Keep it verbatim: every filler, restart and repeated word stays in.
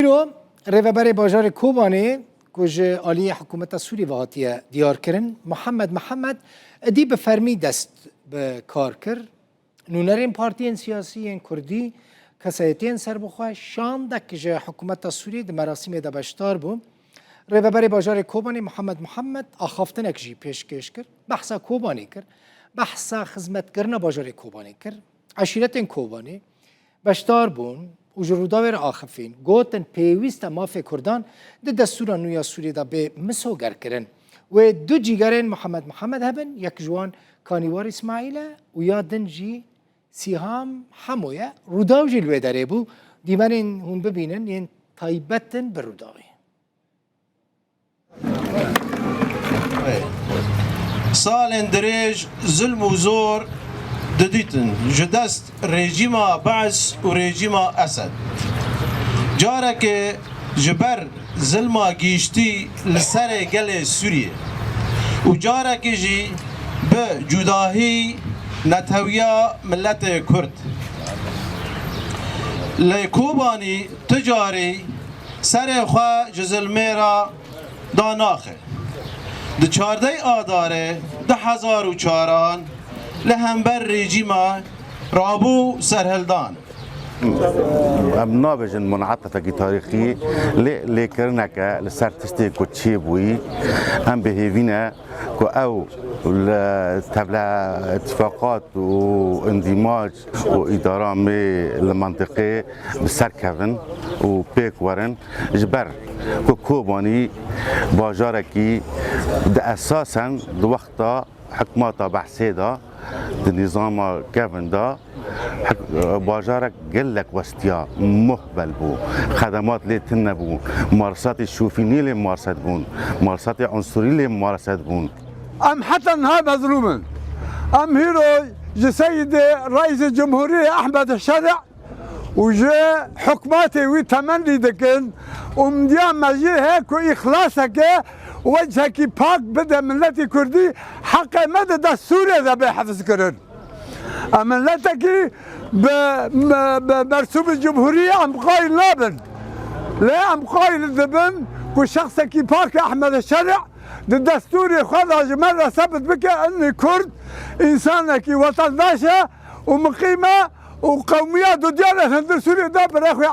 Îro rêveberê bajarê Kobanê ku ji aliyê hikûmeta Sûriyê ve hatiye diyarkirin, Muhammed Muhammed êdî bi fermî dest bi kar kir. Nûnerên partiyên siyasî yên kurdî, kesayetiyên serbixwe, şandek ji hikûmeta Sûriyê di merasîmê de beşdar bû. Rêveberê bajarê Kobanê Muhammed Muhammed axaftinek jî pêşkêş kir. Behsa Kobanê kir. Behsa xizmetkirina bajarê Kobanê kir. Eşîretên Kobanê beşdar bûn û ji Rûdawê re axifîn. Gotin, pêwîst e mafê Kurdan di destûra nû ya Sûriyê de bê misogerkirin. Wê du cîgerên Muhammed Muhammed hebin, yek ji wan Kanîwar Îsmaîl e û ya din jî Sîham Hemo ye. Rûdaw jî li wê derê bû. Dîmenên hûn bibînin yên taybet in bi Rûdawê. Salên dirêj zilm û zor didîtin ji dest rejîma Be's û rejîma Esed. Carekê ji ber zilma giştî li serê gelê Sûriyê û carekê jî bi cudahî netewiya miletê Kurd. Lê Kobanî tu carî serê xwe ji zilmê re danaxe. Di çardeh Adarê du hezar û çaran li hember rejîma rabû serhildan. Em nabêjin munaetetekî tarîxî, lê lêkirinek e li ser tiştê ku çêbûyî. Em bi hêvî ne ku ew li tevle îtifaqat û îndîmac û îdara me li mentiqê bi ser kevin û pêk werin, ji ber ku Kobanî bajarekî di esasen di wexta hikmata Behsê de, di nîzama kevin de, hik- bajarek gelek westiya muhbel bû. Xedemat lê tune bûn. Marsatê şofînî lê marset bûn. Marsatê unsurî lê marset bûn. Em heta niha mezlûm in. Em hîro ji Seyîdê Reîsê Cumhuriyê Ehmed Şerî û ji hikûmetê wî temennî dikin û umdiya me jê heye ku îxlaseke û wechekî pak bide miletî kurdî, heqê me di dest Sûriyê de bê hifzkirin. Em miletekî bi, bi, bi mersûbê cumhurî em qayil nabin. Lê em qayil dibin ku şexsekî pak Ehmed Şerî di destûrê xwe de ji me re sebit bike, enî kurd însanekî wetendaş e û miqîm e û qewmiya dudiya li hundir Sûriyê de bi rexê